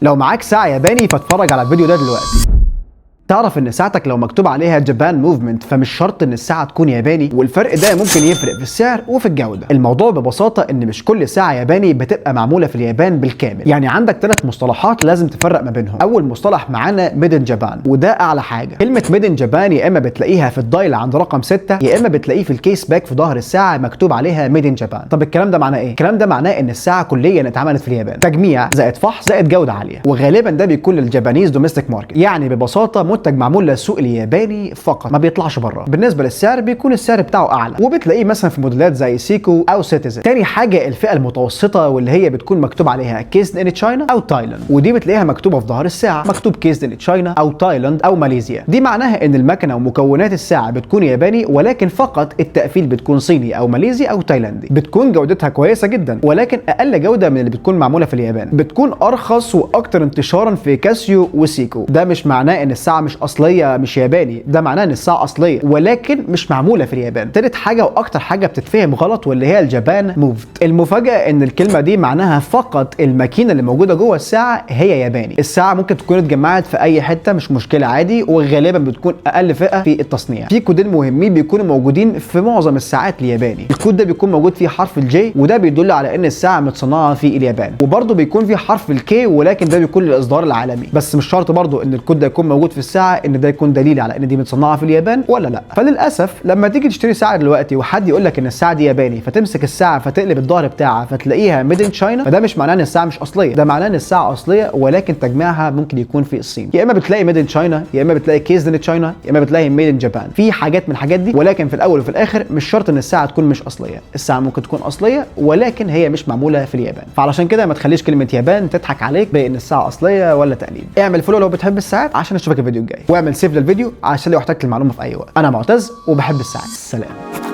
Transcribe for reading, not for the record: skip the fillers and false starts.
لو معاك ساعة ياباني فاتفرج على الفيديو ده دلوقتي. تعرف ان ساعتك لو مكتوب عليها Japan movement فمش شرط ان الساعة تكون ياباني، والفرق ده ممكن يفرق في السعر وفي الجودة. الموضوع ببساطة ان مش كل ساعة ياباني بتبقى معمولة في اليابان بالكامل. يعني عندك 3 مصطلحات لازم تفرق ما بينهم. اول مصطلح معانا made in Japan، وده اعلى حاجة. كلمة made in Japan يا اما بتلاقيها في ال dial عند رقم 6، يا اما بتلاقيه في ال case back في ظهر الساعة مكتوب عليها made in Japan. طب الكلام ده معناه ايه؟ الكلام ده معناه ان الساعة كليا اتعملت في اليابان، تجميع زائد فحص زائد جوده عالية، وغالبا ده بيكون لل Japanese domestic market. يعني ببساطة منتج معمول للسوق الياباني فقط، ما بيطلعش بره. بالنسبة للسعر بيكون السعر بتاعه اعلى، وبتلاقيه مثلا في موديلات زي سيكو او سيتيزن. تاني حاجة الفئة المتوسطة، واللي هي بتكون مكتوب عليها cased in China او تايلاند، ودي بتلاقيها مكتوبة في ظهر الساعة، مكتوب cased in China او تايلاند او ماليزيا. دي معناها ان المكنه ومكونات الساعة بتكون ياباني، ولكن فقط التقفيل بتكون صيني او ماليزي او تايلاندي. بتكون جودتها كويسة جدا، ولكن اقل جوده من اللي بتكون معمولة في اليابان. بتكون ارخص واكتر انتشارا في كاسيو وسيكو. ده مش معناه ان الساعة مش اصلية مش ياباني، ده معناه ان الساعة اصلية ولكن مش معمولة في اليابان. تالت حاجة واكتر حاجة بتتفهم غلط واللي هي ال Japan moved. المفاجاة ان الكلمة دي معناها فقط الماكينة اللي موجودة جوه الساعة هي ياباني. الساعة ممكن تكون اتجمعت في اي حتة، مش مشكلة عادي، وغالبا بتكون اقل فئة في التصنيع. في كودين مهمين بيكونوا موجودين في معظم الساعات الياباني. الكود ده بيكون موجود فيه حرف ال J، وده بيدل على ان الساعة متصنعه في اليابان، وبرده بيكون فيه حرف ال K، ولكن ده بيكون للاصدار العالمي. بس مش شرط برده ان الكود ده يكون موجود في الساعة ان ده يكون دليل على ان دي متصنعه في اليابان ولا لا. فللاسف لما تيجي تشتري ساعة دلوقتي وحد يقول لك ان الساعة دي ياباني، فتمسك الساعة فتقلب الظهر بتاعها فتلاقيها made in China، فده مش معناه ان الساعة مش اصلية، ده معناه ان الساعة اصلية ولكن تجميعها ممكن يكون في الصين. يا اما بتلاقي made in China، يا اما بتلاقي cased in China، يا اما بتلاقي made in Japan. في حاجات من الحاجات دي، ولكن في الاول وفي الاخر مش شرط ان الساعة تكون مش اصلية. الساعة ممكن تكون اصلية ولكن هي مش معمولة في اليابان. فعلشان كده ما تخليش كلمة يابان تضحك عليك بان الساعة اصلية ولا تقليد. اعمل follow لو بتحب الساعات عشان اشوفك الفيديو الجاي، واعمل save للفيديو عشان لو احتجت المعلومة في اي وقت. انا معتز وبحب الساعات. سلام.